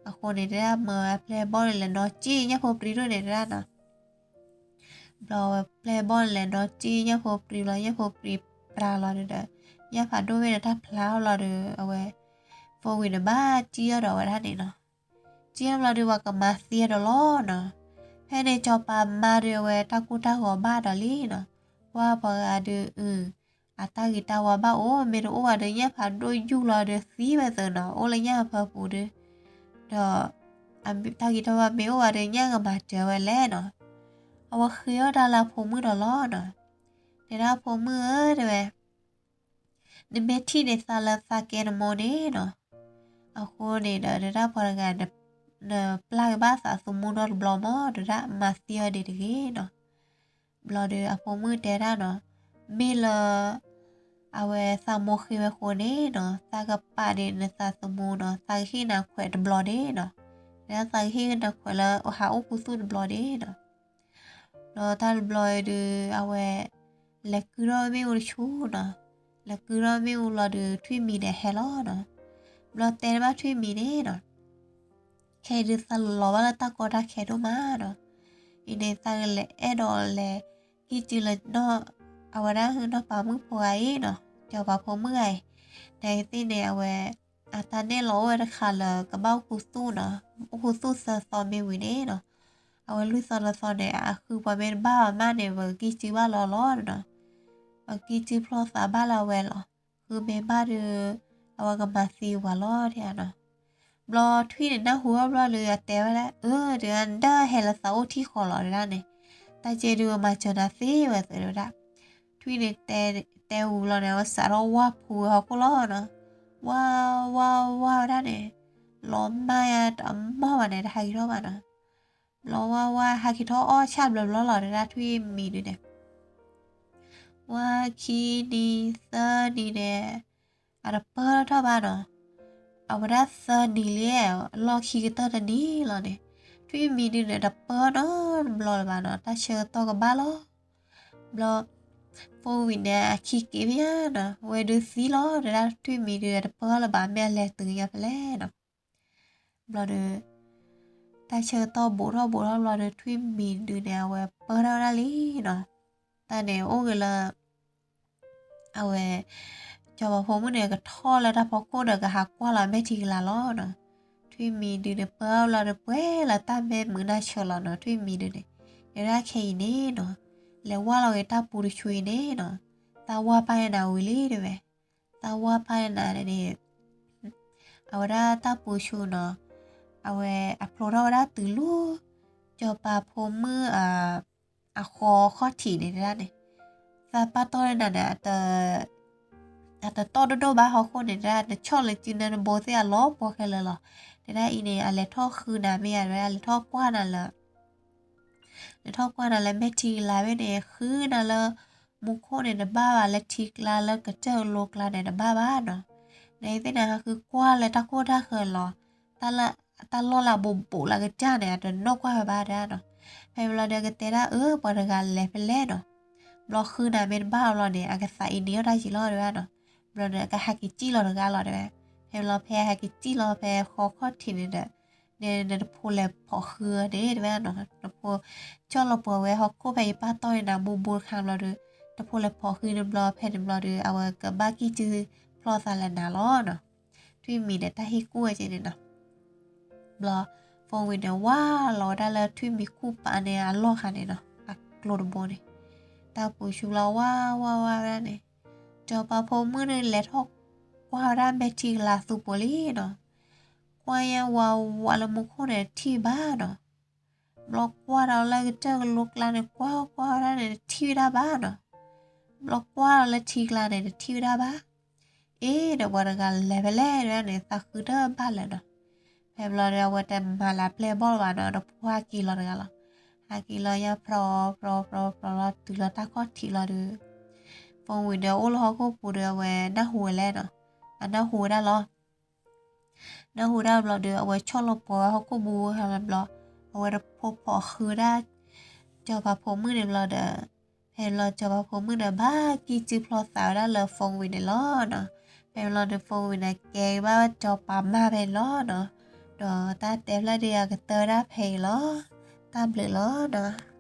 အဃိန့ၣ်တဲဒၣ်မၢဝဲအပျဲၢ်ဘီၣ်န့ၣ် လဲၤနီၣ်က့ၣ်ညၣ်ဖိပြံဒိၣ်န့ၣ်တဲဒၣ်နီၤ. ဘျီဝဲပျဲၢ်ဘီၣ်န့ၣ်လဲၤနီၣ်က့ၣ်ညၣ်ဖိပြံဘျီ ညၣ်ဖိပြံပြါလီၤဒီး ညၣ်ဖးဒိၣ်မ့ၢ်ဒီးတၢ်ဖျါအီၤဘျီဒီး အဝဲ ဖိဝံၤန့ၣ်ဘၣ်စံၣ်အီၤဒီးဝဲဒၣ်န့ၣ်နီၤ. စံၣ်အီၤဘျီဒီး ပှၤကမၤသံအီၤဒီးလီၤနီၤ. ဖဲန့ၣ် စီၤပၤမါဒုးအဝဲတၢ်ကိၢ်တၢ်ဂီၤဘၣ်ဒီးလံနီၤ. ကွၢ်ပှၤဂၤဒုး အတၢ်ဂ့ၤတၢ်ဝါဘၣ်အိၣ် မ့ၢ်တအိၣ်ဘၣ်ဒီး ညၣ်ဖးဒိၣ်ယူၢ်လီၤဒီးသံဝဲသ့နီၤ အိၣ်လၢညၣ်အဖၢပူၤဒီး ဒီး တၢ်ဂ့ၤတၢ်ဝါမ့ၢ်အိၣ်ဘၣ်ဒီး ညၣ်ကမၤတၢၤဝဲလဲၣ်နီၤ. အဝဲဃ့အီၣ်တၢ်လၢအဖိမုၣ်ဒီးလီၤနီၤ. တဲဒၣ်ဖိမုၣ်ဧၢ တဲဝဲ နမ့ၢ်ထံၣ်န့ၢ်သးလၢသးကဲနမိၢ်န့ၣ်နီၤ. အဃိန့ၣ်ဒီး တဲဒၣ်ပှၤတဂၤ နပျၢ်က့ၤဘၣ်သးသမူနီတဘျီမး တဲဒၣ်မၤသံအီၤဒ်တဂ့ၤနီၤ. ဘျီဒီးအဖိမုၣ်တဲဒၣ်နီၤ, မ့ၢ်လၢ အဝဲသးမိၢ်ဃ့ဝဲဃိန့ၣ်နီၤ သးကပာ်န့ၢ်နသးသမူနီၤ သးကဟ့ၣ်နၤခွဲးတဘျီန့ၣ်နီၤ. တဲဒၣ်သးကဟ့ၣ်နၤခွဲးလၢဟးအိၣ်ခူသူၣ်တဘျီန့ၣ်နီၤ. ဘျီတၢ်တဘျီအံၤဒုး အဝဲ လဲၤကုၢ်ထီၣ်မ့ၣ်အူတဆူနီၤ. လဲၤကုၢ်ထီၣ်မ့ၣ်အူလီၤဒီး ထွံၣ်မံၤန့ၣ်ဟဲလီၤနီၤ. ဘျီတဲဘၣ်ထွံၣ်မံၤန့ၣ်နီၤ, ခဲအံၤဒုးသးလီၤဘၣ်လၢတၢ်ကီတၢ်ခဲဒိၣ်မးနီၤ. အံၤန့ၣ် သးကလဲၤအဲၣ်ဒိးလဲၤ ကံၢ်စုလၢ အဝဲဒၣ်နီၢ်ပၤမုၣ်ဖိဂၤအံၤနီၤ, စီၤပၤဖိမုၣ်ဂၤအံၤ, နသ့ၣ်န့ၣ် အဝဲ အတၢ်နဲၣ်လီၤအိၣ်ဝဲတခါလၢ ကဘၣ်အိၣ်ခူသူၣ်နီၤ, အိၣ်ခူသူၣ်သၢသီမ့ၢ်ဝံၤန့ၣ်နီၤ, အဝဲလွံၢ်သီတသီန့ၣ် အဃုပှၤမ့ၢ်တဘၣ်ဘၣ်မးန့ၣ် ပကကံၢ်စုဘၣ်လီၤလီၤနီၤ. ပကံၢ်စုဖျီၣ်သးဘၣ်လၢအဝဲလီၤ. ဃုမ့ၢ်ဘၣ်ဒီး အဝဲကမၤသံပှၤလီၤ တဲဒၣ်နီၤ. ဘျီထွံၣ်န့ၣ်နၢ်ဟူအီၤဘျီဒီး အတဲဝဲဒၣ် အၢ တဲဒၣ် နဒၣ်ဟဲလၢသးအိၣ်ထံဃီလီၤ တဲဒၣ်န့ၣ်, တၢ်ကဲဒုးမၤစၢၤနၤသ့ဝဲသ့တဲဝဲဒၣ်. ထွံၣ်န့ၣ် တဲဝံၤလီၤန့ၣ် အဝဲစးထီၣ်ဝၢ်ဖူဝဲဟီၣ်ခိၣ်လီၤနီၤ. ဝၢ်ဝၢ်ဝၢ်ဝဲဒၣ်န့ၣ် လီၤမၢ်ယါတမီၢ်ဘၣ်န့ၣ် တဟးက့ၤထီၣ်ဘၣ်နီၤ. ဘျီဝၢ်ဝၢ်ဟးက့ၤထီၣ်အီၣ်ဆၣ်ဘျီဘျီလီၤ တဲဒၣ်ထွံၣ်မံၤဒုးန့ၣ် ဝၢ်ခံနံၤသၢနံၤန့ၣ် အတပၢၢ်ထီၣ်ဘၣ်နီၤ. အဝဲဒၣ်သၢနံၤလံ လီၢ်ခံကတၢၢ်တနံၤလီၤန့ၣ် ထွံၣ်မံၤဒုးန့ၣ် တပၢၢ်နီတဘျီလၢၤဘၣ်နီၤ တၢ်ဆၢကတီၢ်ကဘၣ်လီၤ. ဘျီ ဖိဝံၤန့ၣ် အခံက့ၤမ့ၢ်ဧါနီၤ ဝဲဒုးသံလီၤ တဲဒၣ်ထွံၣ်မံၤဒုး တပၢၢ်လၢၤဘၣ် မ့ၢ်အလဲၤတုၤညါဖဲလဲၣ်နီၤ. ဘျီဒီး တၢ်ဆၢကတီၢ်ဘူးထီၣ်ဘူးထီၣ်ဘျီဒီး ထွံၣ်မံၤဒုးန့ၣ် အဝဲပၢၢ်ထီၣ်ဝဲဒၣ်လံနီၤ. တၢ်န့ၣ်အိၣ်ဂ့ၤလၢ အဝဲ စီၤပၤဖိမုၣ်န့ၣ် ကထီၣ်လၢတၢ်ဖီခိၣ်ဒီး ကဟးကွၢ်လီၤမဲာ်ထံကလၤလီၤနီၤ. ထွံၣ်မံၤဒုးန့ၣ် ပၢၢ်ထီၣ်လီၤဒီး ပှဲၤလၢတၢ်မဲာ်မုာ်နၢ်ဆၢလီၤနီၤ ထွံၣ်မံၤဒုးန့ၣ်. တဲဝဲဒၣ်ခဲအံၤန့ၣ်နီၤ လဲၤဝၢ်လီၤက့ၤတၢ်ပူၤတဆူအံၤန့ၣ်နီၤ သးဝၢ်ပၢ်နၤဝံၤလံတဲဝဲ. သးဝၢ်ပၢ်နၤန့ၣ် အဝဲဒၣ်တၢ်ပူၤဆူနီၤ အဝဲအဖျိထီၣ်ဝဲဒၣ်တုၤလၢ စီၤပၤဖိမုၣ် အဃီခီၣ်ထံးန့ၣ်တဲဒၣ်န့ၣ် သးပာ်တီၢ်နၤန့ၣ် အတတီၢ်ဒိၣ်ဒိၣ်ဘၣ်ဟီၣ်ခိၣ်န့ၣ် တဲဒၣ် နဆီၣ်လၢစုနဲတဘိသ့ၣ်အလီၤပှီၢ်ခဲလၢာ်လီၤ. တဲဒၣ်အံၤန့ၣ် အလဲၤထီၣ်ဃုနၤမ့ၢ်ဧါ တဲဝဲဒၣ် လဲၤထီၣ်ကွၢ်နၤလၢ လဲၤထီၣ်ကွၢ်နၤလၢမဲာ်ထံကလၤဖဲန့ၣ် ဃုနၤလၢ မူခိၣ်န့ၣ်တဘၣ်ဘၣ် လၢထံကျါလၢကစၢၢ်ကလိကျါန့ၣ်တဘၣ်ဘၣ်နီၤ. နသ့ၣ်န့ၣ် ဟးဃုကွၢ်လၢတၢ်ခိၣ်တၢ်ဃၢၤလီၤ. တၢ်လီၢ်လၢအဘူးဘူးလၢကစၢ်န့ၣ် အတနီၣ်ကွၢ်ဝဲဘၣ်တဲဒၣ်နီၤ. ဖဲဘျီဒီးကတဲဒၣ်အၢ ပှၤတဂၤလဲၤဖဲလဲၣ်နီၤ. ဘျီဃုနၤမ့ၢ်တဘၣ်ဘျီန့ၣ် အကသးအံၤနံၤထီၣ်တၢ်ယံၤလီၤတဲဒၣ်နီၤ. ဘျီန့ၣ် အကဟဲက့ၤစံၣ်လီၤတဂၤလီၤတဲဝဲ. ဖဲဘျီဖဲဟဲက့ၤစံၣ်လီၤဖဲဃီခီၣ်ထံးန့ၣ်ဒီး နဖိလဲၤဖိးဃုန့ၣ်တဲဝဲနီၤ နဖိ ဆီၣ်လီၤပှီၢ်ဝဲဟီၣ်ခိၣ်ဖဲယပာ်တီၢ်န့ၢ်နၤဘူးဘူးတခါဘျီဒီး နဖိလဲၤဖိးဃုန့ၣ်ဘျီ ဖဲန့ၣ်ဘျီဒီး အဝဲကဘၣ်ကံၢ်စုဖျီသးလၢနၤလီၤနီၤ. ထွံၣ်မံၤဒီးတၢ်ဟ့ၣ်ကူၣ်ဝဲက့န့ၣ်နီၤ. ဘျီ ဖိဝံၤန့ၣ် ဝၢ်လီၤဝဲဒၣ်လၢထွံၣ်မံၤခူၣ်ပာ်န့ၣ်အလီၢ်ခါန့ၣ်နီၤ အကျိၤတဘိန့ၣ် တၢ်ပူၤဆူဘျီဝၢ်ဝၢ်ဝၢ်ဝဲဒၣ်န့ၣ် စီၤပၤဖိမုၣ်န့ၣ် လဲၤထီၣ်ကွၢ်ဝဲဒၣ်မဲာ်ထံကလၤသူပူၤလံနီၤ. ကွၢ်ညါဝးဝးလၢမူခိၣ်န့ၣ် တထံၣ်ဘၣ်နီၤ. ဘျီကွၢ်ဒီးလၢကစၢၢ်ကလိကျါန့ၣ် ကွၢ်ကွၢ်ဝဲဒၣ်န့ၣ် တထံၣ်ဝဲဒၣ်ဘၣ်နီၤ. ဘျီကွၢ်ဒီးလၢထံကျါန့ၣ် တထံၣ်ဝဲဒၣ်ဘၣ်. အ့ ဒီးပှၤတဂၤလဲၤဖဲလဲၣ်တဲဒၣ်န့ၣ် သးဃုတၢ်ဘၣ်လၢၤနီၤ. ဖဲဘျီဒီး အဝဲတမၤလၢပျဲၢ်ဘီၣ်လၢၤဘၣ်နီၤ တဖိဟးက့ၤလီၤတဂၤလီၤ. ဟးက့ၤလီၤညါဖြီဖြီဖြီဖြီလီၤတုၤလီၤတၢ်ခီၣ်ထံးလီၤဒီး ဖိဝံၤဒီးအိၣ်လၢဟီၣ်ခိၣ်ပူၤဒီး အဝဲနၢ်ဟူဝဲလဲၣ်နီၤ. အနၢ်ဟူဝဲဒၣ်လီၤ. နၢ်ဟူဒၣ်ဘျီဒီး အဝဲဆီၣ်လီၤပှီၢ်ဝဲဟီၣ်ခိၣ်ဘူးဝဲဟါလၢဘျီ အဝဲတဖိဖိးဃုဝဲဒၣ် စီၤပၤဖိမုၣ်န့ၣ်ဘျီဒီး ဖဲဘျီစီၤပၤဖိမုၣ်န့ၣ် ဘၣ်ကံၢ်စုဖျီသးဝဲဒၣ်လၢဖိဝံၤန့ၣ်လီၤနီၤ. ဖဲဘျီဒီးဖိဝံၤန့ၣ် ကဲဘၣ်ဝဲစီၤပၤမါဖဲန့ၣ်လီၤနီၤ. ဒီး ဒီးတၢ်တဲဖျၢၣ်ဒုးအကတၢၢ်ဒၣ်ဖဲအံၤလီၤ. တၢ်ဘျုးလီၤနီၤ.